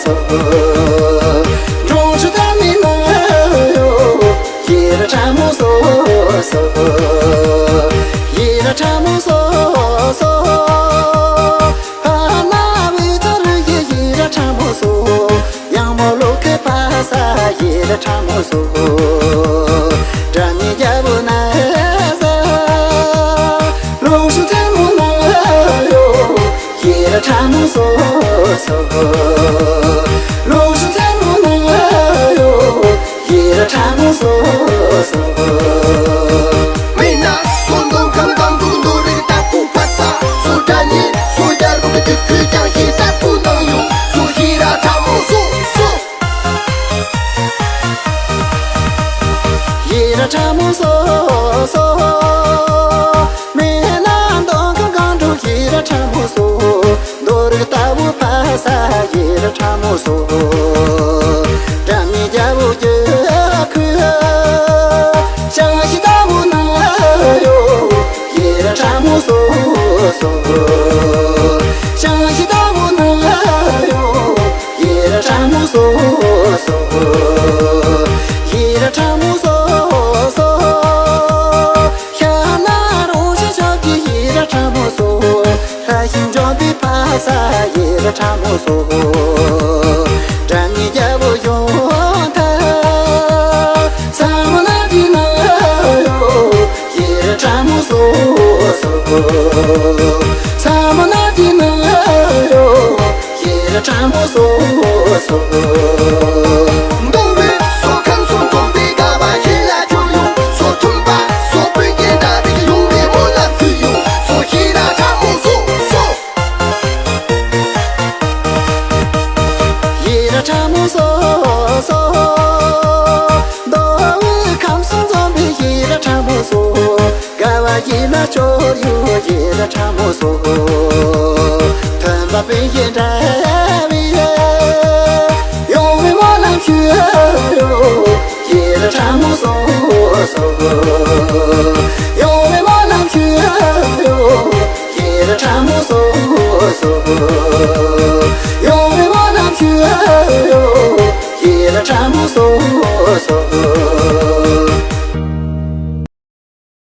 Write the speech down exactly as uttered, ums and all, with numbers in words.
སོ། འབྲོང་ཆུ་ཐ་མའི་ནང་ཡོད། ཡེ་ར་ཁྲ་མོ་སོ་སོ། ཡེ་ར་ཁྲ་མོ་སོ་སོ། ཕ་ན་བི་ཚ་རུ་ཡེ་ཡེ་ར་ཁྲ་མོ་སོ། ཡང་མོ་ལོ་ཁེ་ཕ་ས་ཡེ་ར་ཁྲ་མོ་སོ། དྲ་མི་རྒྱ་བོ་ན་ས། ལུང་ཤུ་ཚན་མོ་ན་ཡོད། ཡེ་ར་ཁྲ་མོ་སོ་སོ། ལུང་ཤུ་ཚན་མོ་ན་ཡོད། ཡེ་ར་ཁྲ་མོ་སོ་སོ། མི་ན་སོ་འདོ་ཁམ་དང་དུ་འདོ་རིག་ཏ་ཀུ་ཕ་ས། སོ་དྲ་ནི་སོ་རྒྱ་རུ་གི་དུ་ཁུ་ཀྱང་ཡེ་ཏ་ཀུ་ནང་ཡོད། སོ་ཡེ་ར་ཁྲ་མོ་སོ་སོ། ཡེ་ར་ཁྲ་མོ་སོ་སོ། མི་ན་འདོ་ཁམ་གང་དུ་ཡེ་ར་ཁྲ་མོ་སོ། མདོ་རིག་ལྟ་བུ་ཕ་ས་ཡེ་ར་ཁྲ་མོ་སོ། དྲ་མི་རྒྱ་བོ་རྒྱ་ཁུ། ཞང་ཞི་ལྟ་བུ་ན་ཡོད། ཡེ་ར་ཁྲ་མོ་སོ་སོ། ཞང་ཞི་ལྟ་བུ་ན་ཡོད། ཡེ་ར་ཁྲ་མོ་སོ་སོ། ཡེ་ར་ཁྲ་མོ་སོ་སོ། ཤ་ན་རོ་ཤ་ཤ་གི་ཡེ་ར་ཁྲ་མོ་སོ། ལྷ་ཞིང་འཇོག་པའི་ཕ་ས་ཡེ་ར་ཁྲ་མོ་སོ། དྲ་མི་རྒྱ་བོ་ཡོང་ཐལ། ས་མོ་ན་དི་ན་ཡོད། ཡེ་ར་ཁྲ་མོ་སོ་སོ། ས་མོ་ན་དི་ན་ཡོད། ཡེ་ར་ཁྲ་མོ་སོ་སོ། མདོ་བའི་སོ་ཁམས་སོ་འཛོམས་པའི་དགའ་བ་ཡིད་ལ་སྐྱོར་ཡོང་། སོ་མཐུན་པ་སོ་སྤུན་གྱི་འདྲ་རིགས་ཡོང་བའི་སྨོན་ལམ་ཕུལ་ཡོང་། སོ་ཡེ་ར་ཁྲ་མོ་སོ་སོ། ཡེ་ར་ཁྲ་མོ་སོ་སོ། མདོ་དབུས་ཁམས་གསུམ་འཛོམས་པའི་ཡེ་ར་ཁྲ་མོ་སོ། དགའ་བ་ཡིད་ལ་སྐྱོར་ཡོད་ཡེ་ར་ཁྲ་མོ་སོ། མཐུན་པ་སྤུན་བཞི་འདྲ་བའི་ཡོང་བའི་སྨོན་ལམ་ཞུ་ཡོད་ཡེ་ར་ཁྲ་མོ་སོ་སོ། ཡོང་བའི་སྨོན་ལམ་ཞུ་ཡོད། ཡེ་ར་ཁྲ་མོ་སོ་སོ། ཡོང་བའི་སྨོན་ལམ་ཞུ་